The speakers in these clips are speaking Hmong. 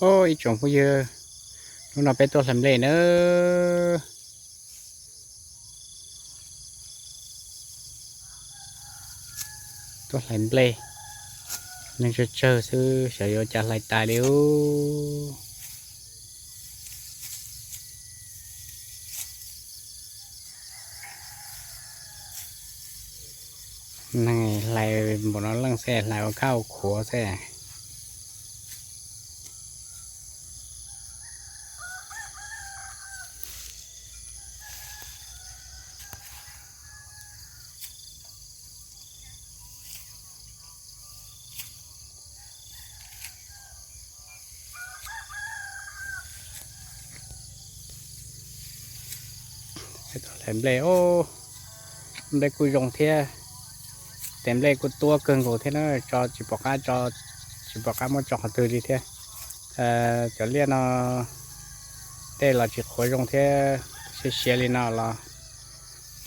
Ib tsoom phooj ywg, hnub no peb tuaj hlais nplej nawb. Tuaj hlais nplej, neeg tsawg tsawg xwb xyov yuav cas hlais tas li ub. Neeg hlais npaum no leej xwb, hlais ua kab ua khuav xwb. Hlais nplej, nplej kuj zoo thiab. Tes nplej kuj tuab kawg nkaus thiab na, tso tsis pom qab, tso tsis pom qab muab tso qhov twg li thiab. Cov liaj no tej los tsis qhuav zoo thiab, siav siav li no los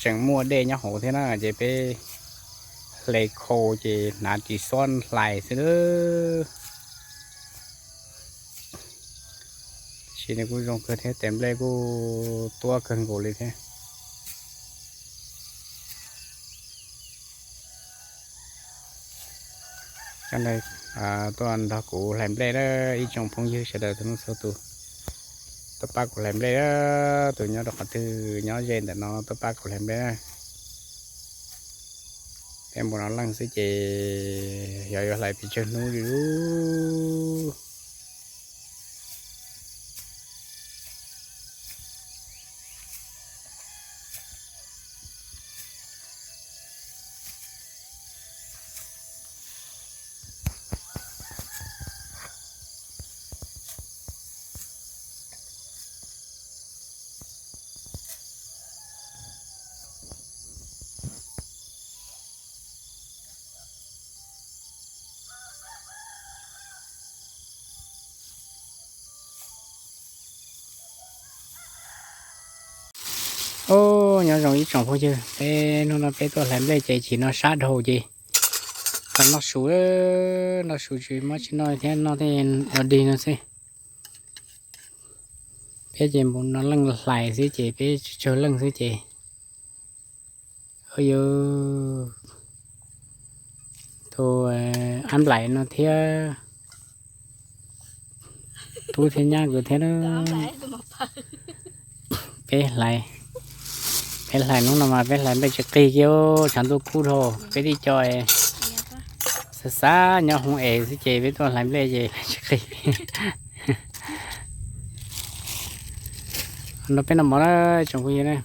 tseem muaj dej nyob hauv thiab na, ces peb hle khau ces hnav ris xob hlais xwb. Sim nws kuj zoo kawg thiab, tes nplej kuj tuab kawg nkaus li thiab. Cov tuaj nrog kuv hlais nplej na, ib tsoom phooj ywg sawv daws txhua leej txhua tus, tuaj pab kuv hlais nplej na. Tus nyob rau qhov twg nyob ze ntawm no tuaj pab kuv hlais nplej na. Peb npaum no leej xwb ces xyov yuav hlais pes tsawg hnub li lub. Nyob zoo ib tsoom phooj ywg, peb hnub no peb tuaj hlais nplej ces chim no sab dhau ces noj su, noj su tsis muab tsis noj thiab, noj tej no dig no xwb. Peb ces npaum no leej hlais xwb ces peb tsawg leej xwb ces yuav tus ab nplaim no thiab, tub thiab nyab kuv thiab na. Peb hlais, peb hlais hnub no mas peb hlais nplej tsis qig kiag, tshav ntuj kub dhau, peb tij co xav xav nyob hoob es xwb ces peb tuaj hlais nplej ces tsis qig. No peb noj mov na tsoom phooj ywg na.